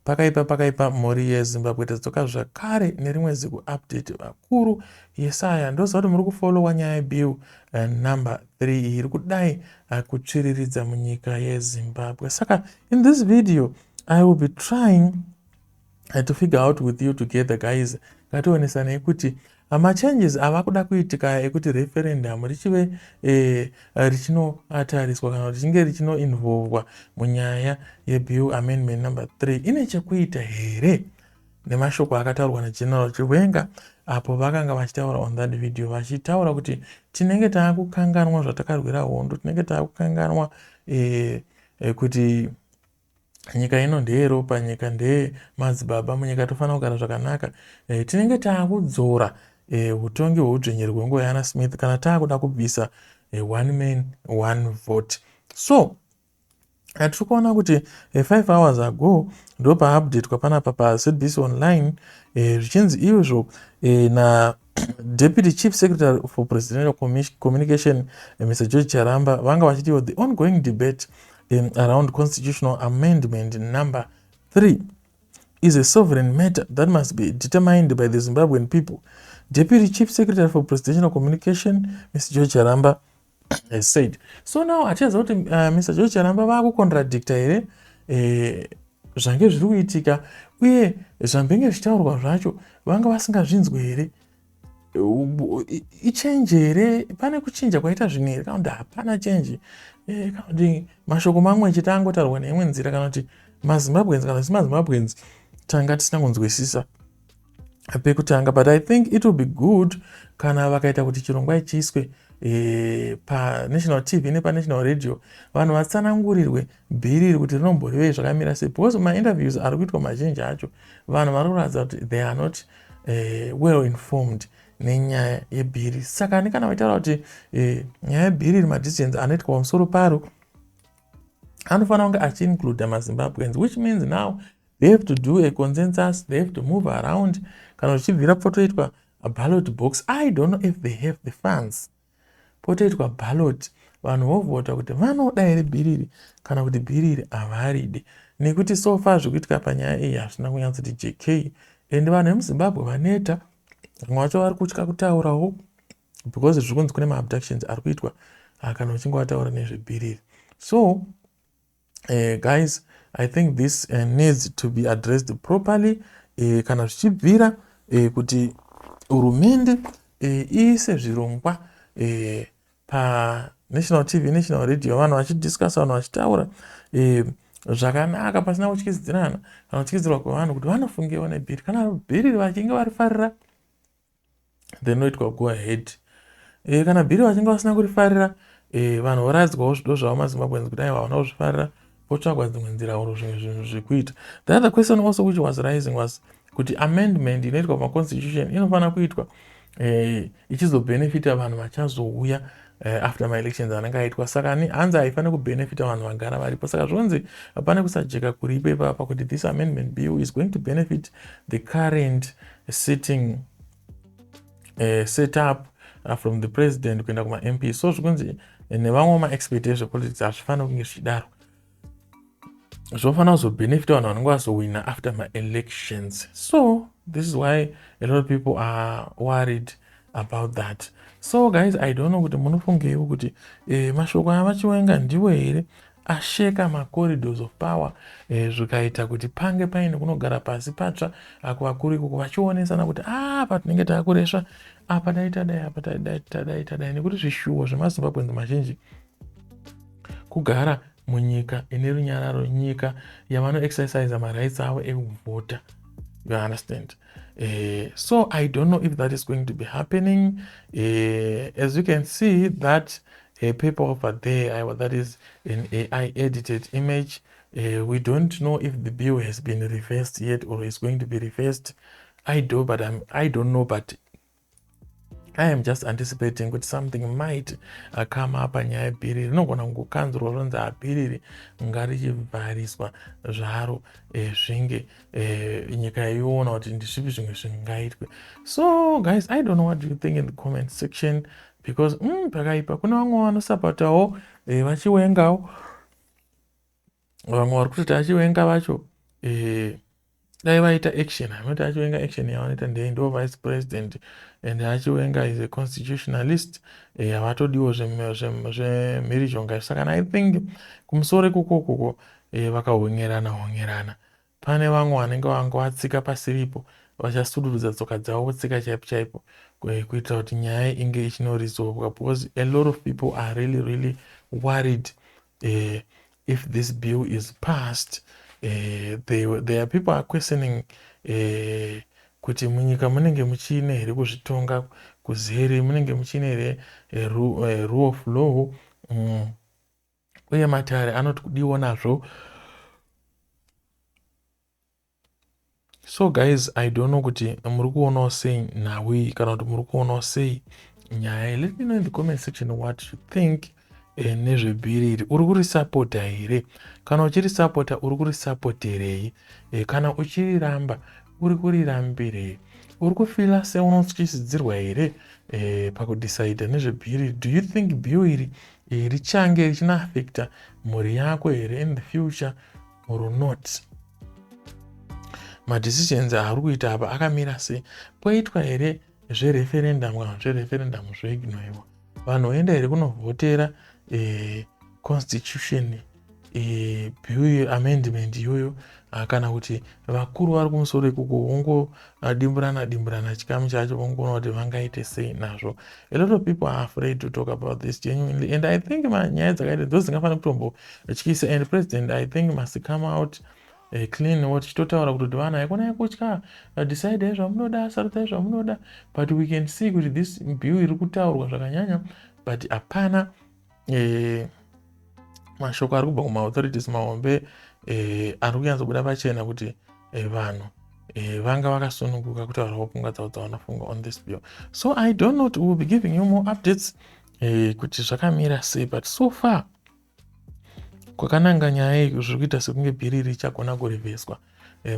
Pakaipa, pakaipa, mhuri yeZimbabwe. Tadzoka zvakare nerimwe ziku update vakuru yesaya. Ndoziva kuti muri kufollowa nyaya yebill number 3 iri kudai kutsviriridza munyika yeZimbabwe. Saka in this video I will be trying to figure out with you together, guys. Ngationesanei kuti machanges ava kuda kuitika ekuti referendum richive richinotariswa kana kuti richinge richinoinvolvwa munyaya yebill amendment number 3 ine chekuita here nemashoko akataurwa naGeneral Chiwenga apo vakanga vachitaura on that video, vachitaura kuti tinenge taakukanganwa zvatakarwira hondo, tinenge taakukanganwa kuti nyika ino ndeyeropa, nyika ndeyemadzibaba, munyika tofanira kugara zvakanaka. Tinenge taakudzora utongi hweudzvenyeri hwenguva yana Smith kana taakuda kubvisa one man, one vote. So tiri kuona kuti 5 hours ago ndo paupdatwa panapa paZBC Online, zvichinzi izvo na Deputy Chief Secretary for Presidential Communication, Mr George Charamba, vanga vachitiwo the ongoing debate around constitutional amendment number 3 is a sovereign matter that must be determined by the Zimbabwean people, Deputy Chief Secretary for Presidential Communication, Mr George Charamba, has said. So now hatichaziva kuti Mr George Charamba vaakucontradicta here zvange zviri kuitika, uye zvambenge zvichitaurwa zvacho vanga vasingazvinzwi here? Ichange here? Pane kuchinja kwaita zvinhu here, kana kuti hapana change, kana kuti mashoko mamwe chete angotaurwa neimwe nzira, kana kuti maZimbabweans kana si maZimbabweans tanga tisina kunzwisisa pekutanga? But I think it will be good kana vakaita kuti chirongwa ichiiswe panational TV nepanational radio, vanhu vatsanangurirwe bhiri iri kuti rinomborevei, zvakamira sei, because mainterviews ari kuitwa mazhinji acho vanhu vari kuratidza kuti they are not well informed nenyaya yebhiri. Saka nekana vaitaura kuti nyaya yebhiri iri, madecisions anoitwa pamusoro paro anofanira kunge achiincluda maZimbabweans, which means now they have to do a consensus, they have to move around. Kana zvichibvira potoitwa ballot box. I don't know if they have the funds. Potoitwa ballot, vanhu vovhota kuti vanoda here bhiri iri kana kuti bhiri iri havaridi, nekuti so far zvikuitika panyaya iyi hazvina kunyatsoti jk, and vanhu vemuZimbabwe vaneta. Vamwe vacho vari kutya kutaurawo because zviri kunzi kune maabductions ari kuitwa kana uchinge wataura nezvebhiri iri. So guys, I think this needs to be addressed properly, kana zvichibvira, kuti hurumende iise zvirongwa panational TV, national radio, vanhu vachidiscussa, vanhu vachitaura zvakanaka pasina kutyidzirana kana kutyidzirwa kwevanhu, kuti vanofungewo nebhiri. Kana bhiri vachinge varifarira, then oitwa go ahead. Kana bhiri vachinge vasina kurifarira, vanhu voradzwawo zvido zvavo maZimbabweans kuti aiwa, havana kuzvifarira, potsvagwa dzimwe nzira oro zvimwe zvinhu zvekuita. The other question also which was rising was kuti amendment inoitwa pamaconstitution inofanira kuitwa ichizobenefita vanhu vachazouya after maelections anenge aitwa. Saka hanzi haifaniri kubenefita vanhu vagara varipo. Saka zvonzi pane kusajeka kuripo ipapa kuti this amendment bill is going to benefit the current sitting setup from the president kuenda kumaMP. So zvikunzi nevamwe maexpert ezvepolitics hazvifaniri kunge zvichidaro, zvofanira kuzobenefita vanhu vanenge vazowina after maelections. So this is why a lot of people are worried about that. So guys, I don't know kuti munofungeiwo kuti mashoko avaChiwenga ndiwo here asheka macorridors of power, zvikaita kuti pange paine kunogara pasi patsva kuvakuru ikoko, vachionesana kuti apa tinenge taakuresva apa, dai tadai apa, tadai, tadai, tadai, nekuti zvishuwo zvemaZimbabweans mazhinji kugara munyika ine runyararo, nyika yavanoexercisa marights avo ekuvhota, you understand? So I don't know if that is going to be happening. As you can see that paper over there, that is an AI edited image. We don't know if the bill has been reversed yet or is going to be reversed. I do, but I don't know, but I am just anticipating kuti something might come up panyaya yebhiri. Rinogona kungokanzurwa, ronzi abhiri iri ngarichivhariswa zvaro, zvinge nyika iona kuti ndizvipi zvimwe zvingaitwe. So guys, I don't know what do you think in the comment section, because pakaipa. Kune vamwe vanosupportawo vaChiwengawo, vamwe vari kutoti aChiwenga vacho. Dai vaita action. Hamati aChiwenga, action yavanoita ndei? Ndo vice president, and aChiwenga is a constitutionalist. Havatodiwo zvemhirizhonga. Saka I think kumusoro ikokokoko vakahongerana hongerana, pane vamwe vanenge vanga vatsika pasiripo, vachasudurudza tsoka dzavo votsika chaipo chaipo kuitira kuti nyaya inge ichinoresolvwa, because a lot of people are really, really worried if this bill is passed. There are people are questioning kuti munyika munenge muchiine here kuzvitonga kuzere, munenge muchiine here rule of law, uye matare anoti kudiwo nazvo. So guys, I don't know kuti muri kuonawo sei nhau iyi, kana kuti muri kuonawo sei nyaya. Let me know in the comment section what you think nezvebill iri. Uri kurisapota here? Kana uchirisapota, uri kurisapoterei? Kana uchiriramba, uri kurirambirei? Uri kufeela seunotyisidzirwa here pakudecida nezvebill? Do you think bill iri richange richinoaffecta mhuri yako here in the future or not? Madecisions aari kuita apa akamira sei? Poitwa here zvereferendum, kana zvereferendum zvoignoiwa? Vanhu voenda here kunovhotera constitution bill amendment iyoyo, kana kuti vakuru vari kumusoro ikoko vongodimburana dimburana chikamu chacho, vongoona kuti vangaite sei nazvo? A lot of people are afraid to talk about this genuinely, and I think nyaya dzakaita dzo dzingafanira kutombotyisa, and president, I think, must come out clean, tichitotaura kuti vanhu haikona kutya, decide zvamunoda, sarudzai zvamunoda. But we can see kuti this bill iri kutaurwa zvakanyanya, but hapana mashoko ari kubva kumaauthorities mahombe ari kunyatsobuda pachena kuti vanhu vanga vakasununguka kutaurawo pfungwa dzavo dzavanofunga on this bill. So I don't know, we will be giving you more updates kuti zvakamira sei, but so far kwakananga nyaya iyi, zviri kuita sekunge bill richagona kureverswa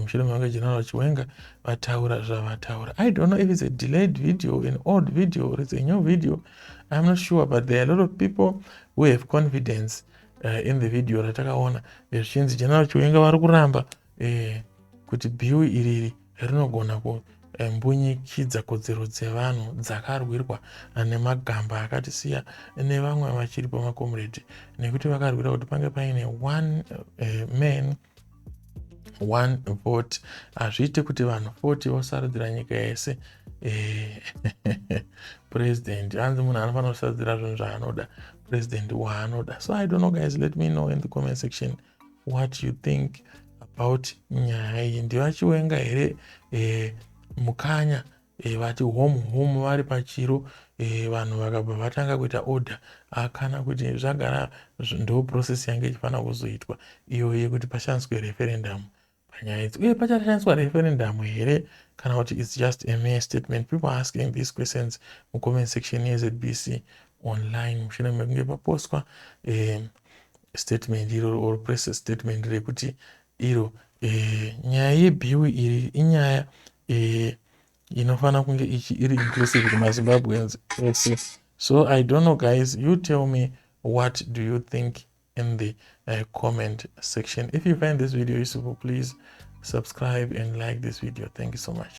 mushure mekunge General Chiwenga vataura zvavataura. I don't know if it's a delayed video, an old video, or it's a new video, I'm not sure, but there are a lot of people who have confidence in the video ratakaona zvichinzi General Chiwenga vari kuramba kuti bill iriri rinogona kumbunyikidza kodzero dzevanhu dzakarwirwa nemagamba akatisiya nevamwe vachiripo, macomrade, nekuti vakarwira kuti pange paine one man, one vote. Hazviite kuti vanhu 40 vosarudzira nyika yese president. Hanzi munhu anofanira kusarudzira zvinhu zvaanoda, president waanoda. So I don't know, guys. Let me know in the comment section what you think about nyaya iyi. NdivaChiwenga here mukanya vati home home vari pachiro, vanhu vakabva vatanga kuita order, kana kuti zvagara ndo process yange ichifanira kuzoitwa iyo yekuti pashandiswe referendum panyaya idzi? Uye pachashandiswa referendum here, kana kuti it's just a mere statement? People are asking these questions mucomment section yeZBC Online mushure mekunge papostwa statement iro or press statement rekuti iro nyaya yebill iri inyaya inofanira kunge ichi iri inclusive kumaZimbabweans ese. So I don't know, guys. You tell me, what do you think in the comment section? If you find this video useful, please subscribe and like this video. Thank you so much.